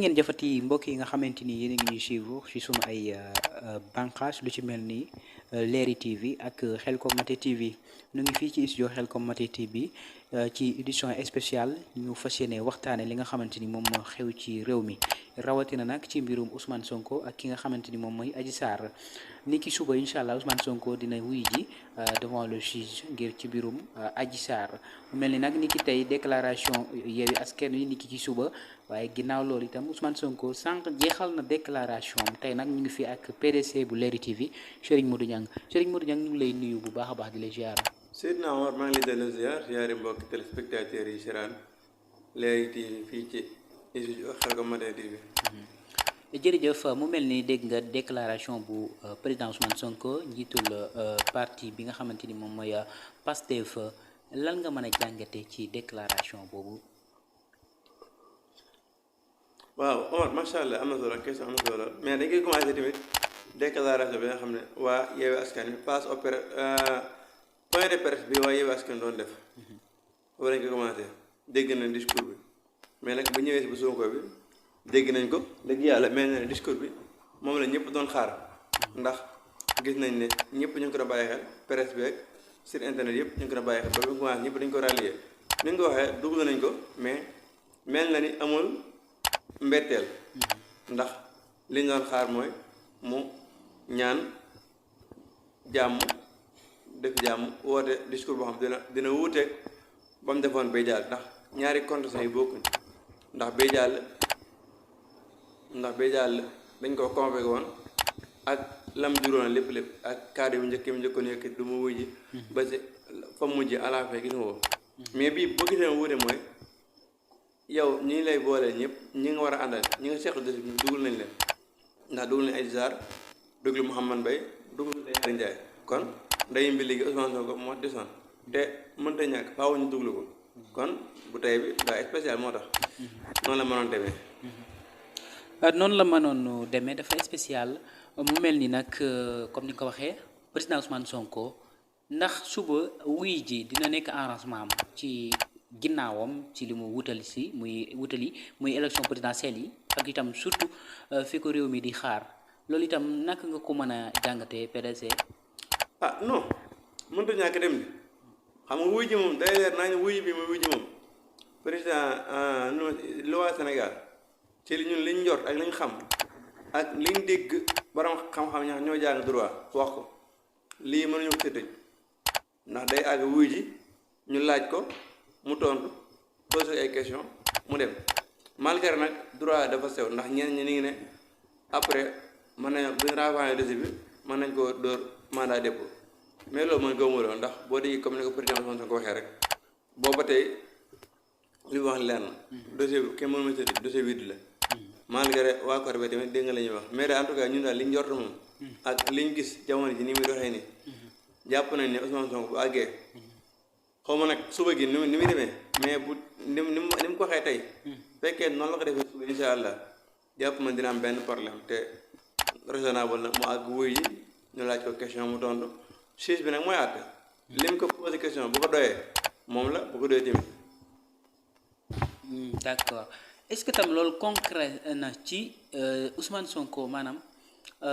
ngeen jëfati mbokk yi nga xamante ni yéen a ngi ñuy suivre ci sunu ay bànqaas lu ci mel ni Leeri TV ak Xelcom Maté TV ñu ngi fii ci studio Xelcom Maté TV ci édition spéciale ñu fas yéene waxtaane li nga xamante ni moom moo xew ci réew mi rawatina nag ci mbirum Ousmane Sonko ak ki nga xamante ni moom mooy Adji Sarr ni ki suba incha allah Ousmane Sonko dina wuy ji devant le juge ngir ci mbirum Adji Sarr mu mel ni nag ni ki tey déclaration Yewwi Askan Wi ni ki ci suba waaye ginnaaw loolu itam Ousmane Sonko sànq jeexal na déclaration am tey nag ñu ngi fi ak PDC bu Leeri TV Serigne Modou Niang Serigne Modou Niang ñu ngi lay nuyu bu baax a baax di la ziar. Seydina Omar maa ngi lay dellu ziari mbokki téléspectateurs yi siraan Leeri TV fii ci Xelcom Maté TV. jërëjëf mu mel ni dégg nga déclaration bu président Ousmane Sonko njiitul parti bi nga xamante ni moom mooy Pastef lan nga mën a jàngate ci déclaration boobu. waaw Omar macha allah am na solo question am na solo mais dañ koy commencé tamit déclaration bi nga xam ne waa Yewwi Askan Wi passe point de presse bi waa Yewwi Askan doon def foofu lañ koy commencé dégg nañ discours bi mais nag bu ñëwee si bu Sonko bi dégg nañ ko dëgg yàlla mel na ne discours bi moom la ñëpp doon xaar ndax gis nañ ne ñëpp ñu ngi ko doon bàyyi xel presse bi ak sur internet yëpp ñu ngi ko doon bàyyi xel ba bu commencé ñëpp dañ ko rallier ni nga ko waxee dugg nañ ko mais mel na ni amul mbetteel ndax li ñu doon xaar mooy mu ñaan jàmm def jàmm woote discours boo xam dina wuuteeg ba mu defoon bay jàll ndax ñaari conditions yi bokkuñ ndax bay jàll dañ ko convoqué woon ak lam juróon lépp ak cadre yu njëkkoon yëkkat du mu wujji ba si fa mujj à la fin gis nga ko mais bii boo gisee wuute mooy yow ñi lay boole ñëpp ñi nga war a àndal ñi nga seqal dëkk bi dugal nañ leen ndax dugal nañ Adji Sarr duglu Mouhamad Mbaye duglu Ndeye Ndiaye kon nday mbi léegi Ousmane Sonko moo desoon te mënta ñàkk faaw ñu duglu ko kon bu tey bi daa spécial moo tax noonu la mënoon demee noonu la mënoon demee dafa spécial mu mel ni nag comme ni nga ko waxee président Ousmane Sonko ndax suba wuy ji dina nekk arrangement am ci ginnaawam ci li mu wutali muy élection présidentielle yi ak itam surtout fi ko réew mi di xaar loolu itam naka nga ko mën a jàngatee PDC. non mënta ñàkk dem ni xam nga wuy ji moom day leer naa ñu wuy bi muy wuy ji moom président loi Sénégal ci li ñun liñ njort ak liñ xam ak liñ dégg borom xam-xam ñoo jàng droit wax ko lii mënuñu ko tëddëj ndax day àgg wuy ji ñu laaj ko mu tontu posé ay question mu dem malgré nag droit dafa sew ndax ñenn ñi ni ngi ne après mën nañ bu ñu renvoyé dossier bi mën nañ koo dóor mandat dépôt mais loolu man gëmuma loolu ndax boo déggee comme ni ko président Ousmane Sonko waxee rek booba tey li wax leer na dossier bi kenn mënu ma tëdd dossier vide la malgré waa Corée bi tamit dégg nga la ñuy wax mais en tout cas ñun daal liñ njort moom ak liñ gis jamono ji ni muy doxee nii jàpp nañ ne Ousmane Sonko bu àggee xaw ma nag suba gi ni muy demee mais bu ni mu ko waxee tey fekkee noonu la ko defee suba insha allah jàpp man dina am benn problème te raisonnable na mu àgg wuy yi ñu laaj ko question mu tontu juge bi nag mooy àtte lim ko posé question bu ko doyee moom la bu ko doyee tamit. D'accord est-ce que tam loolu concret na ci Ousmane Sonko maanaam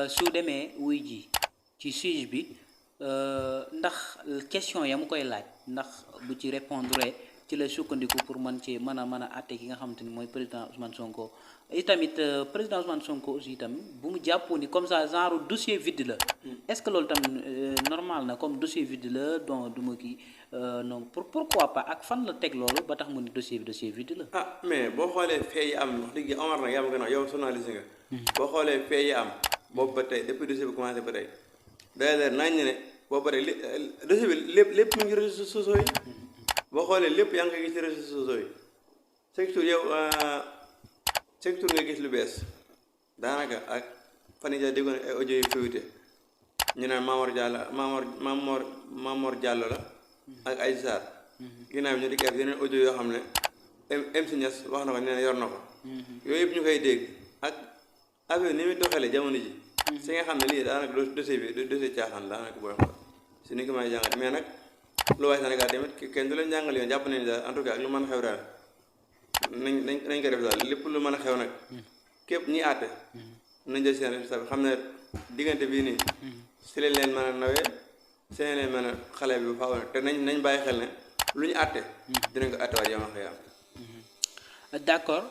su demee wuy ji ci juge bi ndax question ya mu koy laaj ndax bu ci répondre ci la sukkandiku pour mën a àtte ki nga xamante ni mooy président Ousmane Sonko itamit président Ousmane Sonko aussi itam bu mu jàppoo ni comme ça genre dossier vide la est-ce que loolu tam normal na comme dossier vide la donc du ma kii non pourquoi pas ak fan la teg loolu ba tax mu ni dossier vide la. mais boo xoolee fee yi am wax dëgg Omar nag yaa ma gën a yow journaliste nga. boo xoolee fee yi am boobu ba tey depuis dossier bi commencé ba tey day leer nañ ne boobu ba tey dossier bi lépp mu ngi réseaux sociaux yi boo xoolee lépp yaa ngi koy gis ci réseaux sociaux yi chaque jour yow chaque jour nga gis lu bees daanaka ak fan yii déggoon ay audio yu fuité ñu naan Mamor Diallo la ak Adji Sarr ginnaaw bi ñu di def yeneen audio yoo xam ne MC Niass wax na ko nee na yor na ko yooyu yëpp ñu koy dégg ak affaire ni muy doxalee jamono ji si nga xam ne lii daanaka dossier bi dossier caaxaan daanaka booy xool si ni ko may jàngal mais nag lu waay Sénégal tamit kenn du leen jàngal yoon jàpp nañu daal en tout cas ak lu mën a xew daal nañ ko def daal lépp lu mën a xew nag képp ñi àtte nañ jël seen responsable xam ne diggante bii nii si leen leen mën a nawee si leen leen mën a xale bi faaw te nañ bàyyi xel ne lu ñu àtte dinañ ko àttewaat yow xëy am d'accord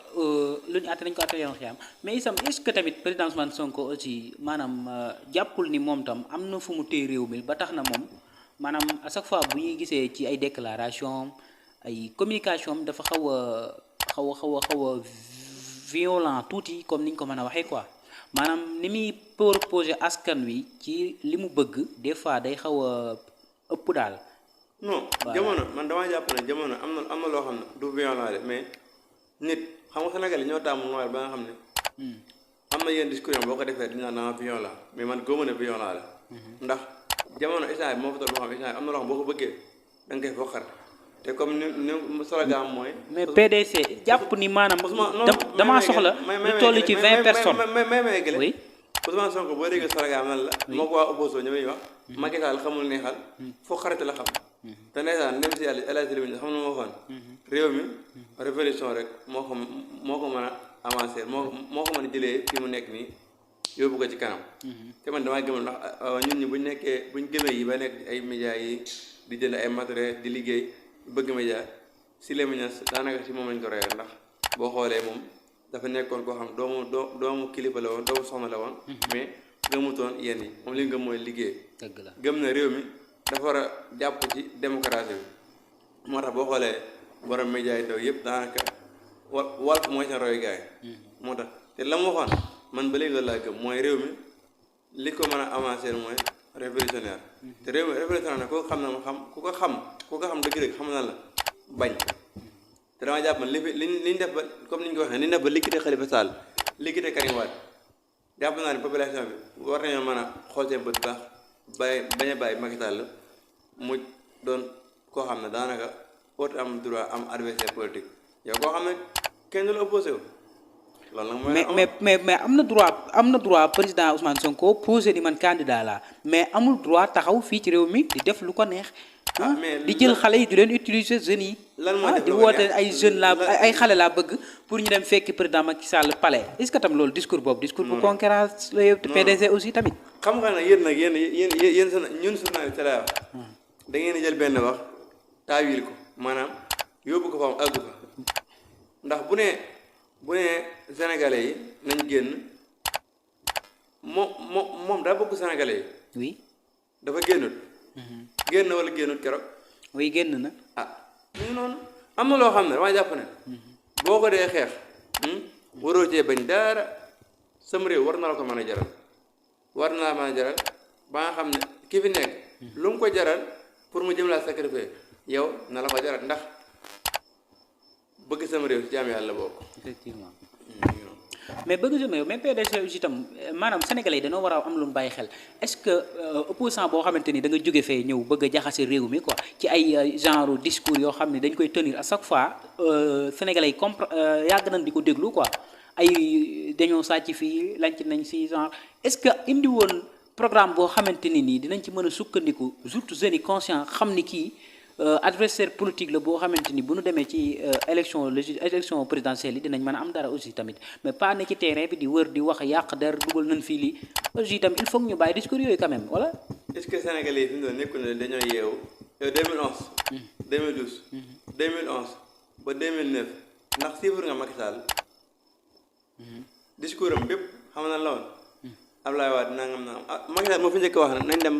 lu ñu àtte nañ ko àtte yow xëy am mais isam est-ce que tamit président Ousmane Sonko aussi maanaam jàppul ni moom tam am na fu mu téye réew mi ba tax na moom maanaam à chaque fois bu ñuy gisee ci ay déclaration ay communication dafa xaw a violent tuuti comme niñ ko mën a waxee quoi maanaam ni muy proposé askan wi ci li mu bëgg des fois day xaw a ëpp daal. non jamono man damaa jàpp ne jamono am na loo xam ne du violent de mais nit xam nga Sénégal yi ñoo tàmm noir ba nga xam ne am na yenn discours boo ko defee dinaa naa violent mais man gëmu ne violent la ndax jamono instant bi moo fa toll boo xam instant am na loo xam boo ko bëggee da nga koy foqar te comme ni slogan mooy. mais PDC jàpp ni maanaam. damaa soxla lu toll ci 20 personnes. oui. Ousmane Sonko boo déggee slogan man la. moo ko waa opposition ñoom ñuy wax. Macky Sall xamul neexal. foo xarate la xam. te ndeysaan ndem si yàlla El Hadj Diouf xam na ma waxoon. réew mi révolution rek moo ko mën a avancer moo ko mën a jëlee fi mu nekk nii yóbbu ko ci kanam. te man damaa gëm ndax ñun ñi buñ gëmee yi ba nekk ay médias yi di jënd ay matériel di liggéey. bëgg média si les médias daanaka si moom lañ ko royee ndax boo xoolee moom dafa nekkoon koo xam doomu kilifa la woon doomu soxna la woon mais gëmutoon yenn yi moom li gëm mooy liggéey dëgg la gëm na réew mi dafa war a jàpp ci démocratie bi moo tax boo xoolee borom média yi daw yëpp daanaka Walf mooy seen roy gaay moo tax te la mu waxoon man ba léegi laa gëm mooy réew mi li ko mën a avancer mooy révolutionnaire te réew mi révolutionnaire nag ku ko xam dëgg-dëgg xam na la bañ te dama jàpp man liñ def ba comme ni ñu ko waxee ni ñu def ba liquidé Khalifa Sall liquidé Karim Wade jàpp naa ne population bi war nañoo mën a xool seen bët baax bañ a bàyyi Macky Sall mu doon koo xam ne daanaka oote am droit am adversaire politique yow koo xam ne kenn du la opposé wu loolu nag mais am na droit président Ousmane Sonko posé ni man candidat la mais amul droit taxaw fii ci réew mi di def lu ko neex di jël xale yi di leen utiliser jeunes yi di woote ay jeunes la ay xale laa bëgg pour ñu dem fekki président Macky Sall palais est-ce que tam loolu discours bu concurrence la yow PDC aussi tamit xam nga nag yéen ñun journaliste la wax da ngeen di jël benn wax taawil ko maanaam yóbbu ko fa am àggu fa ndax bu ne sénégalais yi nañ génn moom daa bokk sénégalais yi oui dafa génnut génn na wala génnut keroog oui génn na ñu noonu am na loo xam ne dama jàpp ne boo ko dee xeex waroo cee bañ dara sam réew war na la ko mën a jaral ba nga xam ne ki fi nekk lu mu ko jaral pour mu jëm laa sacrifier yow na la ko jaral ndax bëgg sama réew ci jaam yàlla bokk effectivement mais bëgg sama réew mais PDC aussi itam maanaam sénégalais yi dañoo war a am lu mu bàyyi xel est-ce que opposant boo xamante ni da nga jóge fee ñëw bëgg a jaxase réew mi quoi ci ay genre discours yoo xam ne dañ koy tenir à chaque fois sénégalais yi yàgg nañ di ko déglu quoi ay dañoo sàcc fii lanc nañ si genre est-ce que indi woon programme boo xamante ni nii dinañ ci mën a sukkandiku surtout jeunes yi conscient xam ni kii adversaire politique la boo xamante ni bu ñu demee ci élection présidentielle yi dinañ mën a am dara aussi tamit mais pas ne ci terrain bi di wër di wax yàq der dugal nañ fii lii aussi tam il faut que ñu bàyyi discours yooyu quand même voilà. est-ce que sénégalais yi fi mu doon nekkul ne dañoo yeewu yow 2011 2012 2011 ba 2009 ndax suivre nga Macky Sall discours am bépp xam na la woon Abdoulaye Wade nangam Macky Sall moo fi njëkk wax nañ dem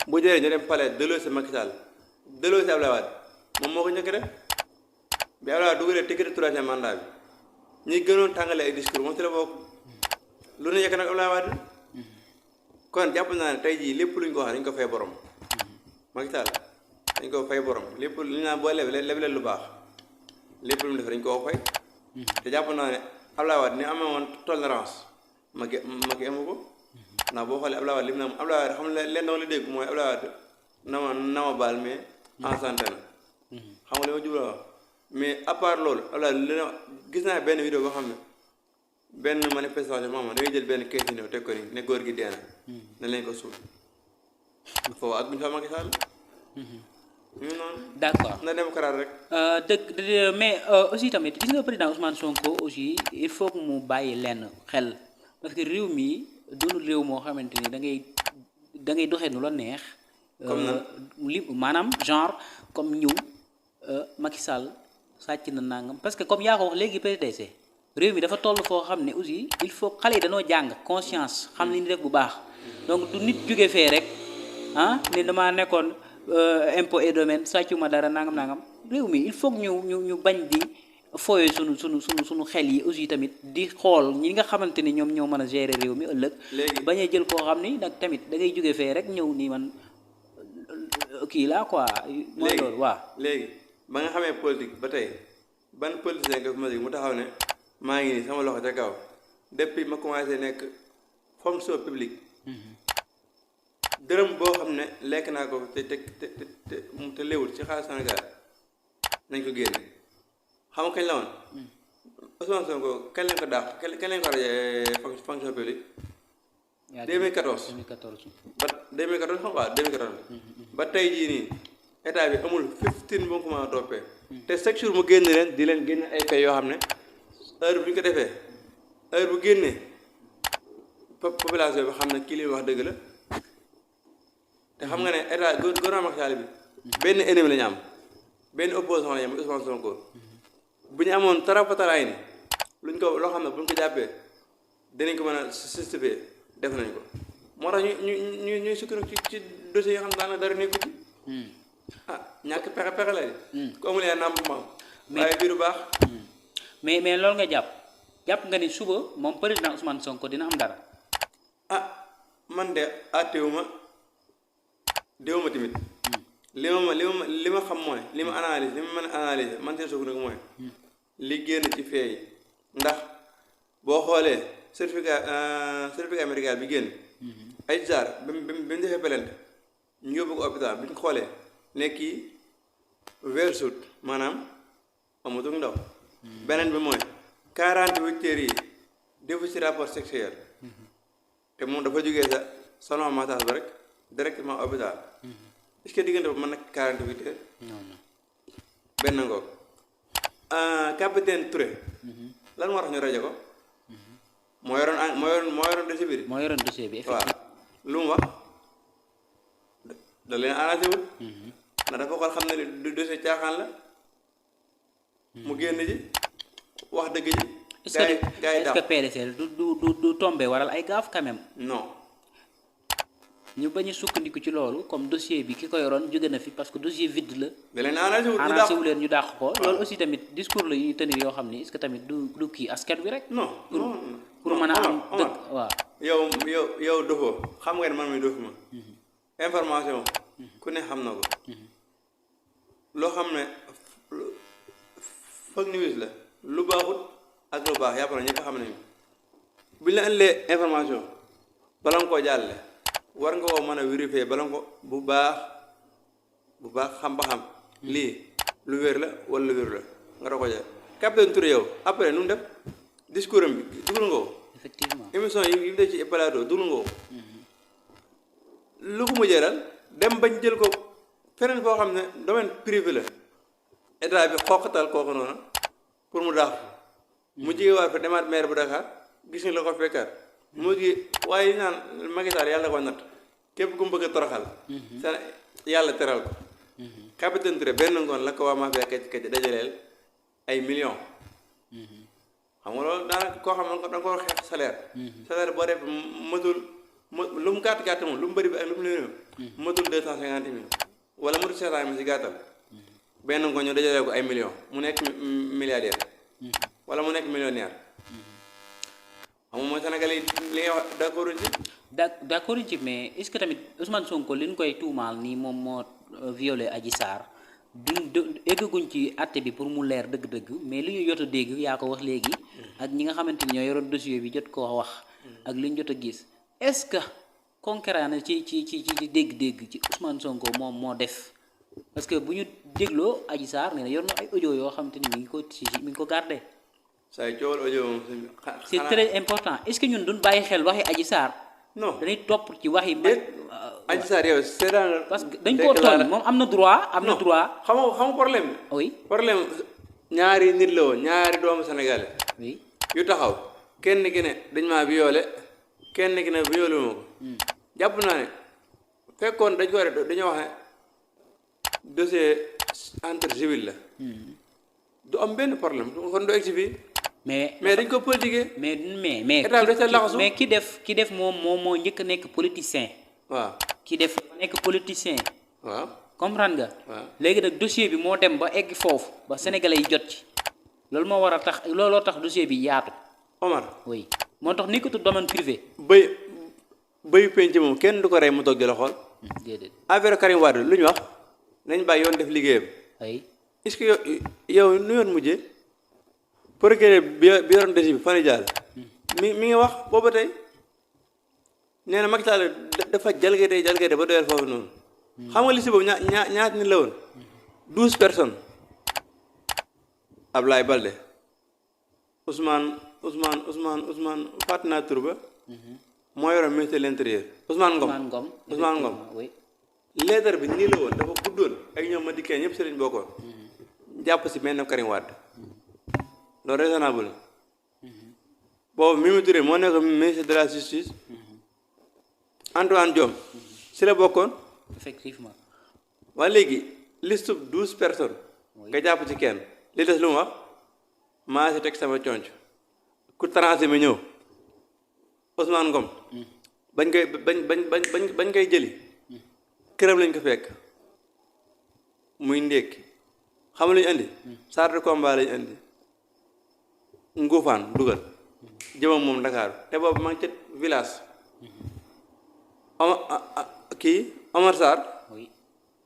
bu jëree ñu dem palais delloo si Macky Sall delloo si Abdoulaye Wade moom moo ko njëkk def bi Abdoulaye Wade dugalee ticket troisième mandat bi ñi gënoon tàngale ay discours moom ci la bokk lu ne yekk nag Abdoulaye Wade kon jàpp naa ne tey jii lépp luñ ko wax dañ ko fay borom Macky Sall dañ ko fay borom lépp lu ñu naan boo leble lu baax lépp lu mu def dañ koo fay te jàpp naa ne Abdoulaye Wade ni amee woon tolérance Macky amu ko ndax boo xoolee Abdoulaye Wade li mu ne Abdoulaye Wade xam ne leen dama la dégg mooy Abdoulaye Wade na ma baal mais enchanté na xam nga li ma jubla wax mais à part loolu Abdoulaye gis naa benn vidéo boo xam ne benn manifestation moom da ngay jël benn kees néew teg ko ni ne góor gi dee na leen ko suul foofu ak buñu fa Macky Sall ñu noonu d'accord na démocrate rek. mais aussi tamit gis nga président Ousmane Sonko aussi il faut que mu bàyyi lenn xel parce que réew mi doonul réew moo xamante ni da ngay doxee nu la neex. Comme nan? li maanaam genre comme ñëw Macky Sall sàcc na nangam parce que comme yaa ko wax léegi PDC réew mi dafa toll foo xam ne aussi il faut xale yi dañoo jàng conscience xam li ñu def bu baax donc du nit jóge fee rek ne damaa nekkoon impôt et domaine sàccuma dara nangam réew mi il faut que ñu bañ di fooyee sunu xel yi aussi tamit di xool ñi nga xamante ni ñoom ñoo mën a gérer réew mi ëllëg. léegi bañ a jël koo xam ni nag tamit da ngay jóge fee rek ñëw nii man kii laa quoi. mooy loolu waaw. léegi ba nga xamee politique ba tey ban politicien nga fi ma mu taxaw ne maa ngi nii sama loxo ca kaw depuis ma commencé nekk fonction publique dërëm boo xam ne lekk naa ko te léwul ci xaalis Sénégal nañ ko génne xam nga kañ la woon Ousmane Sonko kañ lañ ko dàq kañ lañ ko rajee fonction publique 2014 ba 2014 xam nga 2014 ba tey jii nii état bi amul 15 bu ko mën a toppee te chaque jour mu génn leen di leen génne ay fay yoo xam ne heure bu ñu ko defee heure bu génnee population bi xam ne kii li wax dëgg la te xam nga ne état gouvernement Macky Sall bi benn ennemi la ñu am benn opposition la ñu am Ousmane Sonko bu ñu amoon tarapatalaay ni luñ ko loo xam ne bu ñu ko jàppee dinañ ko mën a justifier def nañ ko moo tax ñu ñuy sukkandiku ci dossiers yoo xam ne daanaka dara nekku ci ñàkk pexe la de ku amul yaa nàmp maam waaye biir bu baax mais loolu nga jàpp nga ni suba moom président Ousmane Sonko dina am dara man de àttewuma déwuma tamit li ma xam mooy li ma analyse li ma mën a analyse man tee soog nag mooy li génn ci feey ndax boo xoolee certificat médical bi génn ay jaar bi mu defee pelente ñu yóbbu ko hôpital bi ñu xoolee nekk yi wersut maanaam amatul ndaw beneen bi mooy 48 heures yi defu ci rapport sexuel te moom dafa jógee sa salon massage ba rek directement hôpital est-ce que diggante boobu mën na 48 heures benn ngoog capitaine Touré lan moo tax ñu rajo ko moo yoroon dossier bi moo yoroon dossier bi waaw lu mu wax da leen arrangé wul ndax dafa xool xam ne du dossier caaxaan la mu génn ji wax dëgg ji gaa yi est-ce que PDC du tombé waral ay gaaf quand même non ñu bañ a sukkandiku ci loolu comme dossier bi ki ko yoroon jóge na fi parce que dossier vide la da leen arrangé wu leen ñu dàq ko loolu aussi tamit discours la ñuy tenir yoo xam ni est-ce que tamit du kii askan wi rek non pour mën a am dëgg waaw yow dofoo xam nga ne man mi dofu ma information ku ne xam na ko loo xam ne foog news la lu baaxut ak lu baax yàpp na ñëpp xam nañu bu ñu la indilee information bala nga koo jàlle war nga koo mën a vérifier bala nga ko bu baax xam ba xam lii lu wér la wala lu wér la nga doo ko jàll capitaine Touré yow après nu mu def discours am bi dugal nga ko effectivement émission yi mu def ci plateau dugal nga ko lu ko mujjee dem bañ jël ko feneen foo xam ne domaine privé la état bi xooqatal kooku noonu pour mu daax mu jige waat fa demaat maire bu Dakar gis nga la ko fekkaat mu ngi waaye naan Macky Sall yàlla ko natt képp ku mu bëgg a toroxal sa yàlla teral ko capitaine Touré benn ngoon la ko waa mafia kecc dajaleel ay millions xam nga loolu daanaka koo xam ne da nga ko xeex salaire boo def matul lu mu gàtt moom lu mu bëri bi ak lu mu néew matul 250 millions wala matul 500 millions si gàttal benn ngoon ñu dajaleel ko ay millions mu nekk milliardaire wala mu nekk millionnaire xam nga mooy Sénégal yi li ngay wax d'accord ci mais est-ce que tamit Ousmane Sonko li ñu koy tuumaal nii moom moo violé Adji Sarr eggaguñ ci àtte bi pour mu leer dëgg-dëgg mais li ñu jot a dégg yaa ko wax léegi ak ñi nga xamante ni ñoo yoroon dossier bi jot koo wax ak li ñu jot a gis est-ce que concret na ci dégg-dégg ci Ousmane Sonko moom moo def parce que bu ñu dégloo Adji Sarr nee na yor na ay audio yoo xamante ni mi ngi ko gardé. saa yu coowal audio moom c'est très important est-ce que ñun duñ bàyyi xel waxi Adji Sarr non dañuy topp ci wax yi. déet Adji Sarr yow seetaan parce que dañ koo tooñ moom am na droit. am na droit xam nga problème bi. oui problème ñaari nit la woon ñaari doomu sénégalais. oui yu taxaw kenn ki ne dañ maa violé kenn ki ne violé ma ko. jàpp naa ne fekkoon dañ ko dañoo wax ne dossier entre civil la. du am benn problème kon du egg si fii. mais dañ ko politiquer. mais état bi da ca laxasu. mais ki def moom moo njëkk a nekk politicien. waaw ki def nekk politicien. waaw comprendre nga. waaw léegi nag dossier bi moo dem ba egg foofu ba sénégalais yi jot ci loolu moo war a tax looloo tax dossier bi yaatu. Omar. oui moo tax nekkatu domaine privé. bëyu penc moom kenn du ko rey mu toog di la xool. déedéet affaire Karim Wade lu ñu wax nañ bàyyi yoon def liggéeyam. ay est-ce que yow nu yoon mujjee procureur bi yoroon dossier bi fan la jaar mi ngi wax booba tey nee na Macky Sall dafa jalgate ba doyal foofu noonu. xam nga liste boobu ñaata nit la woon 12 personnes. Ablaye Balde Ousmane fàtte naa tur ba moo yoroon ministre de l'intérieur Ousmane Ngom oui. lettre bi nii la woon dafa guddoon ak ñoom ma dikkee ñëpp si lañ bokkoon jàpp si benn Karim Wade loolu raisonnable la boobu Mimi Touré moo nekk ministre de la justice Antoine Diome si la bokkoon effectivement. waaye léegi liste 12 personnes nga jàpp ci kenn li des lu mu wax maa si teg sama conc ku transhumé ñëw Ousmane Ngom bañ koy jëli këram lañ ko fekk muy ndékki xam lu ñu indi char de combat lañu indi nguufaan dugal jëmam moom Dakar te boobu ma ngi ca village Omar Sarr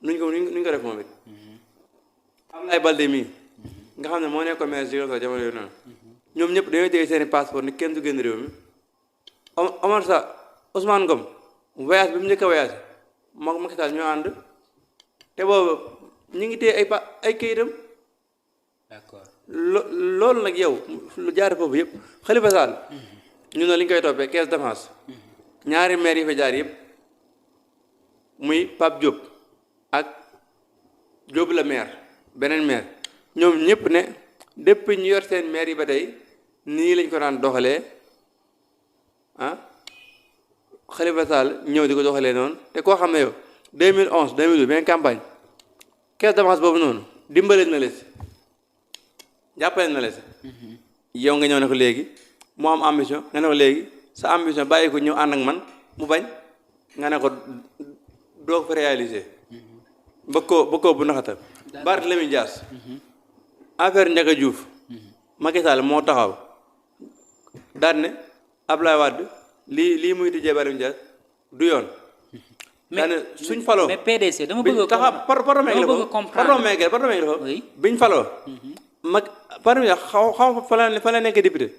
nuñ ko def moom it Ablaye Balde mii nga xam ne moo nekkoon maire Ziguinchor jamono yooyu noonu ñoom ñëpp dañoo jege seeni passeport ni kenn du génn réew mi Omar Sarr Ousmane Ngom voyage bi mu njëkk a voyage moom Macky Sall ñoo ànd te boobu ñu ngi téye ay kayitam. d'accord loolu nag yow lu jaar foofu yëpp Khalifa Sall ñu ne li ñu koy toppee caisse d'avance ñaari maire yi fa jaar yëpp muy Pape Diop ak Diop la maire beneen maire ñoom ñëpp ne depuis ñu yor seen maire yi ba tey nii lañ ko daan doxalee Khalifa Sall ñëw di ko doxalee noonu te koo xam ne yow 2011 2012 benn campagne caisse d'avance boobu noonu dimbale na la si jàppale na la si yow nga ñëw ne ko léegi mu am ambition nga ne ko léegi sa ambition bàyyi ko ñëw ànd ak man mu bañ nga ne ko doo ko fa réaliser bëgg koo bu naxatal Barthélémy Dias affaire Ndiaga Diouf Macky Sall moo taxaw daan ne Abdoulaye Wade lii muy tijjee Barthélémy Dias du yoon daane suñ faloo mais PDC dama bëgg a pardon biñ faloo mag Barthélémy Dias xaw fa la nekk député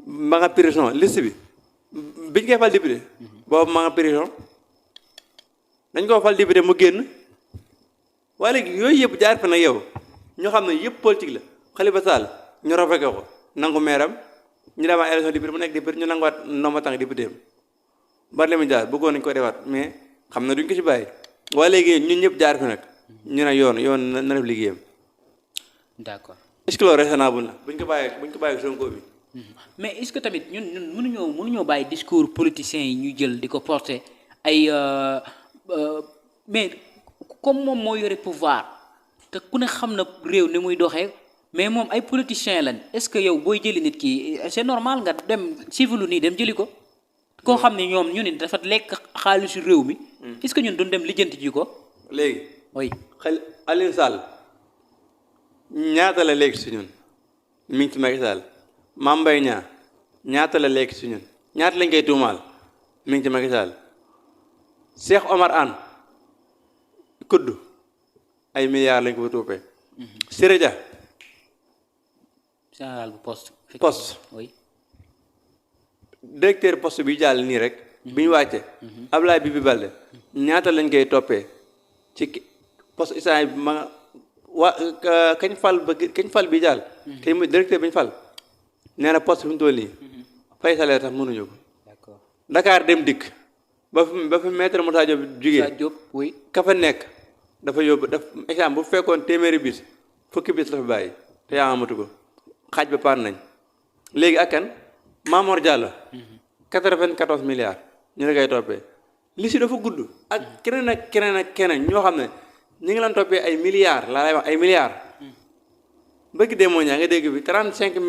ma nga prison liste bi biñ koy fal député boobu ma nga prison dañ koo fal député mu génn waaye léegi yooyu yëpp jaar fa nag yow ñoo xam ne yëpp politique la Khalifa Sall ñu rafetlu ko nangu meeram ñu demaat élection député mu nekk député ñu nanguwaat ndomba tànk député am Barthélémy Dias bëggoon nañu ko defaat mais xam na duñ ko ci bàyyi waaye léegi ñun ñëpp jaar fi nag ñu ne yoon na def liggéeyam. d'accord est-ce que loolu raisonnable na buñ ko bàyyi Sonko bi. mais est-ce que tamit ñun mënuñoo bàyyi discours politiciens yi ñu jël di ko porter ay mais comme moom moo yore pouvoir te ku ne xam na réew ni muy doxee mais moom ay politiciens lañ est-ce que yow booy jëli nit ki c'est normal nga dem civilu nii dem jëli ko koo xam ne ñoom ñu ne dafa lekk xaalisu réew mi est-ce que ñun duñ dem lijjanti ji ko. léegi. oui Aliou Sall ñaata la léegi si ñun mi ngi ci Macky Sall Mame Mbaye Niang ñaata la léegi si ñun ñaata lañ koy tuumaal mi ngi ci Macky Sall Cheikh Omar Anne kudd ay milliards lañ ko fa tuupee. Siré Dia général bu poste oui. directeur poste bi jàll nii rek bi ñu wàcce Ablaye Bibi Balde ñaata lañ koy toppee ci poste isaan bi ma kañ fal bi jàll kañ muy directeur bi ñu fal nee na poste bi mu toll nii fay salaire tax mënuñu ko Dakar dem dikk ba fi maître Moussa Diop jugee Moussa Diop oui. ka fa nekk dafa yóbbu exemple bu fekkoon téeméeri bis fukki bis la fa bàyyi te yaa amatu ko xaaj ba paan nañ léegi ak kan Mamor Diallo 94 milliards ñu la koy toppee li si dafa gudd ak keneen ñoo xam ne ñu ngi leen toppee ay milliards laa lay wax ay milliards bëgg dee moo ñaa nga dégg bi 35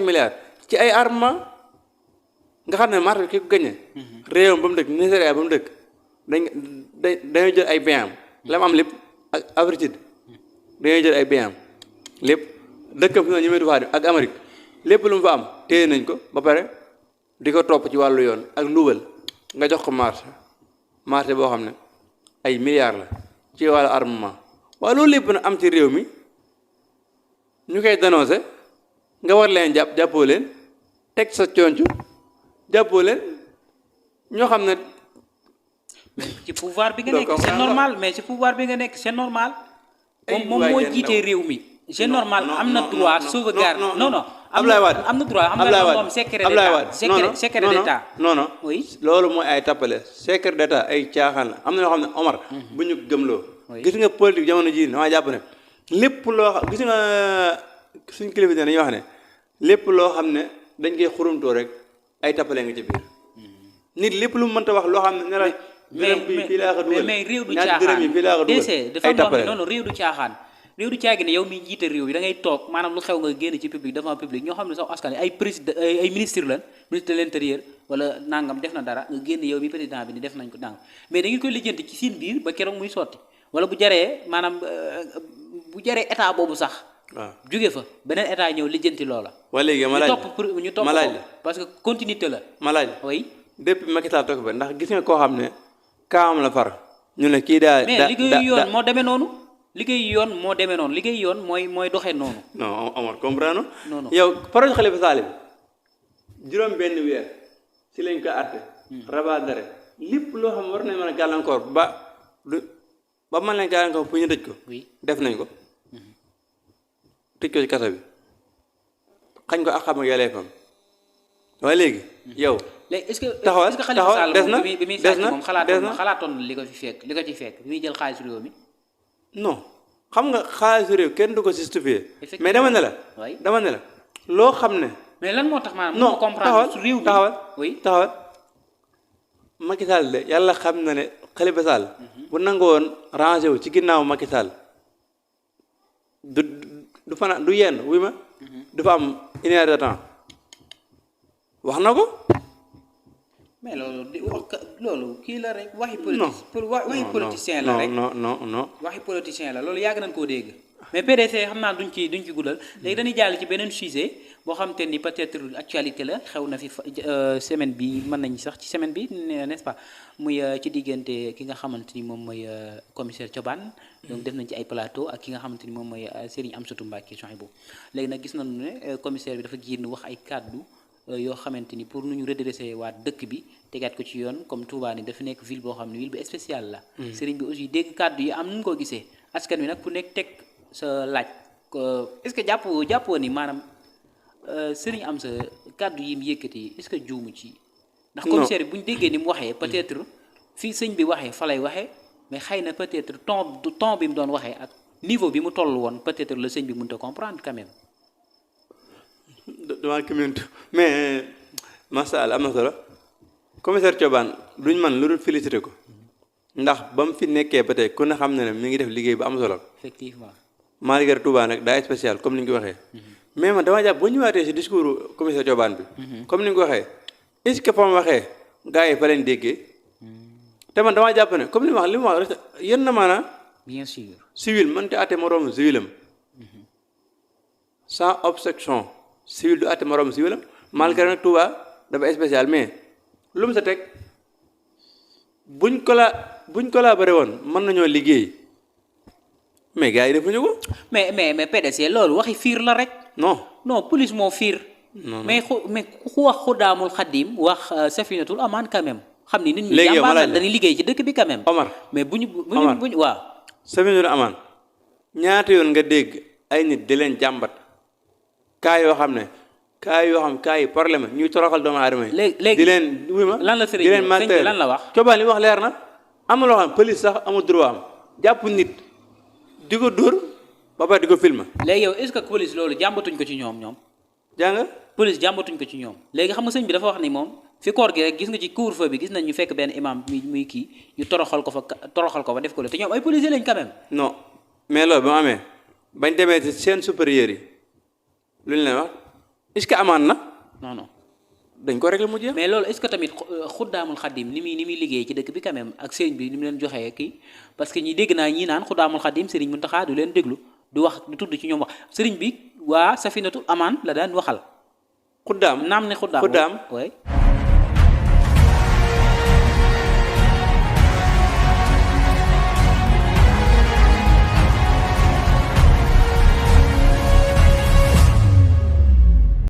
milliards ci ay armement nga xam ne marché ki ko gagné réewam ba mu dëkk Nigeria ba mu dëkk dañoo jël ay biens la mu am lépp ak Afrique dañoo jël ay biens lépp dëkkam fi ñu du faa dem ak Amérique lépp lu mu fa am téye nañ ko ba pare di ko topp ci wàllu yoon ak luubal nga jox ko marché boo xam ne ay milliards la ci wàllu armement waaye loolu lépp nag am ci réew mi ñu koy dénoncé nga war leen jàppoo leen teg sa conc jàppoo leen ñoo xam ne ci pouvoir bi nga nekk c'est normal mais ci pouvoir bi nga nekk c'est normal moom moo jiitee réew mi c'est normal am na droit sauvegarde non Abdoulaye Wade am na droit xam nga moom secret d'état non oui loolu mooy ay tappale secret d'état ay caaxaan la am na yoo xam ne Omar bu ñu gëmloo gis nga politique jamono ji damaa jàpp ne lépp loo xam gis nga suñ kilifa dañuy wax ne lépp loo xam ne dañ koy xurumtoo rek ay tappale nga ci biir nit lépp lu mu mënta wax loo xam ne ne la mais réew du caaxaan dafa wax non réew du caaxaan réew du caagi ne yow mi jiite réew yi da ngay toog maanaam lu xew nga génn ci public devant public ñoo xam ne sax askan ay président ay ministre lan ministre de l'intérieur wala nangam def na dara nga génn yow mi président bi ni def nañ ko nangam mais da ngeen koy lijjanti ci seen biir ba keroog muy sotti wala bu jaree maanaam bu jaree état boobu sax waaw jóge fa beneen état ñëw lijjanti loola wala léegi ma laaj ñu topp ko parce que continuité la ma laaj oui depuis Macky Sall toog ba ndax gis nga koo xam ne kaam la far ñu ne kii daa mais liggéeyu yoon moo demee noonu liggéey yoon mooy doxee noonu non Omar comprendre non yow projet Khalifa Sall bi juróom benn weer si lañ ko àtte rabat dare lépp loo xam war nañ mën a gàllankoor ba mën leen gàllankoor pour ñu tëj ko def nañ ko tëj ko ci kaso bi xañ ko ak xam ak yelleefam waaye léegi yow léegi est-ce que taxawal Khalifa Sall des na bi muy sàcc moom xalaatoon na li ko ci fekk bi muy jël xaalis réew mi non xam nga xaalisu réew kenn du ko justifier mais dama ne la loo xam ne mais lan moo tax maanaam non comprendre su réew mi taxawal Macky Sall de yàlla xam na ne Khalifa Sall bu nangoon rangé wu ci ginnaaw Macky Sall du fanaan du yenn wuy ma du fa am une heure de temps wax na ko mais loolu kii la rek waxi politicien la rek non waxi politicien la loolu yàgg nañ koo dégg mais PDC xam naa duñ ci guddal léegi dañuy jàll ci beneen sujet boo xam te ni peut-être actualité la xew na fi semaine bi mën nañ sax ci semaine bi n'est-ce pas muy ci diggante ki nga xamante ni moom mooy commissaire Thioban donc def nañ ci ay plateau ak ki nga xamante ni moom mooy Serigne Amsatou Mbacké Souhaïbou léegi nag gis nañu ne commissaire bi dafa génn wax ay kàddu yoo xamante ni pour nu ñu redresser waat dëkk bi tegaat ko ci yoon comme Touba ni dafa nekk ville boo xam ne ville bu spéciale la Serigne bi aussi dégg kàddu yi am nu ko gisee askan wi nag ku nekk teg sa laaj est-ce que jàppoo ni maanaam Serigne am sa kàddu yi mu yëkkati est-ce que juumu ci ndax commissaire bi bu ñu déggee ni mu waxee peut-être fii sëñ bi waxee fa lay waxee mais xëy na peut-être ton bi mu doon waxee ak niveau bi mu toll woon peut-être le sëñ bi mënut a comprendre quand même damaa communauté mais masha Allah am na solo commissaire Thioban duñ man lu dul félicité ko ndax ba mu fi nekkee ba tey ku ne xam ne ne mi ngi def liggéey bu am solo effectivement malgré Touba nag daa spécial comme ni nga ko waxee mais man dama jàpp boo ñëwaatee si discours commissaire Thioban bi comme ni nga ko waxee est-ce que fa mu waxee gars yi fa leen déggee te man damaa jàpp ne comme li mu wax yéen na maanaam bien sûr civil man te àtte moroomu civilam sans obstruction civil du àtte moroomu civilam malgré nag Touba dafa spécial mais lu mu sa teg buñ collaboré woon mën nañoo liggéey mais gars yi defuñu ko. mais PDC loolu waxi fiir la rek. non police moo fiir. mais ku wax Xudaamul Xadim wax Safinatul Amaan quand même. xam ni nit ñi jàmbaar dañuy liggéey ci dëkk bi quand même. Omar mais bu ñu waaw. Safinatul Amaan ñaata yoon nga dégg ay nit di leen jàmbat kaa yoo xam ne kaay yoo xam kaay yi problème ñuy toroxal doomu aadama yi. léegi di leen wuy ma lan la sëriñ di leen bi matériel lan la wax. Coobaan li wax leer na am na loo xam police sax amul droit am jàpp nit di ko dóor ba pare di ko filmer. léegi yow est-ce que police loolu jàmbatuñ ko ci ñoom. jàng police jàmbatuñ ko ci ñoom léegi xam nga sëñ bi dafa wax ni moom fi koor gi rek gis nga ci couvre-feu bi gis nañ ñu fekk benn imam muy kii ñu toroxal ko fa def ko la te ñoom ay policiers lañ quand même. non mais loolu ba mu amee bañ demee ci seen supérieur yi lu ñu leen wax est-ce que amaan na. non dañ ko régler mu jeex. mais loolu est-ce que tamit xuddaamul xaddim ni muy liggéey ci dëkk bi quand même ak sëriñ bi ni mu leen joxee kii parce que ñi dégg naa ñii naan xuddaamul xaddim sëriñ Muntaxa du leen déglu du wax du tudd ci ñoom wax sëriñ bi waa Safinatu Amaan la daan waxal. xuddaam naam ne xuddaam xuddaam oui